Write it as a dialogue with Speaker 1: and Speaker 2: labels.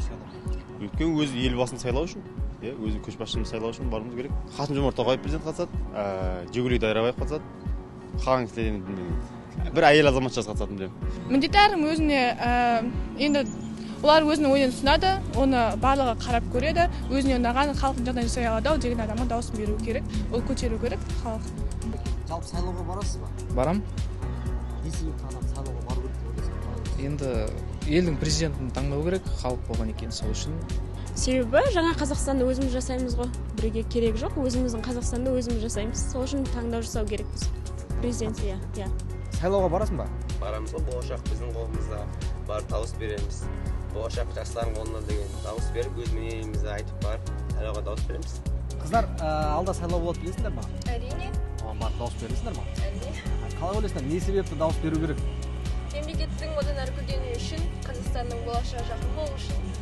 Speaker 1: сайлауға?
Speaker 2: Өйткені өз Елбасын сайлау үшін, иә, өзінің көшбасшымызды сайлау үшін баруымыз керек. Қасым Жомарт Тоқаев президент қатысады, Жегүлей Дайрабаев қатысады, қалған кісілер енді білмеймін, бір әйел азаматшасы қатысатынын білемін.
Speaker 3: Міндетті әркім өзіне, енді олар өзінің ойын ұсынады, оны барлығы қарап көреді. Өзіне ұнаған, халықтың жағдайын жасай алады ау деген адамға дауысын беру керек, ол көтеру керек халық.
Speaker 1: Жалпы, сайлауға барасыз ба?
Speaker 4: Барам.
Speaker 1: Не себепті адам сайлауға бару керек деп ойлайсыз?
Speaker 4: Енді елдің президентін таңдау керек халық болған екен, сол үшін.
Speaker 5: Себебі жаңа Қазақстанды өзіміз жасаймыз ғой, біреуге керек жоқ. Өзіміздің Қазақстанды өзіміз жасаймыз, сол үшін таңдау жасау керекпіз президент, иә.
Speaker 1: Сайлауға барасың ба?
Speaker 6: Барамыз ғой, болашақ біздің қолымызда, барып дауыс береміз. Болашақ жастардың қолында деген, дауыс беріп, өз мнениемізді айтып, барып сайлауға дауыс береміз.
Speaker 1: Қыздар, алда сайлау болады, білесіңдер ма?
Speaker 7: Әрине.
Speaker 1: Оған барып дауыс бересіңдер ма?
Speaker 7: Әрине.
Speaker 1: Қалай ойлайсыңдар, не себепті дауыс беру керек?
Speaker 7: Мемлекеттің одан әрі гүлденуі үшін, Қазақстанның болашағы жарқын болуы үшін.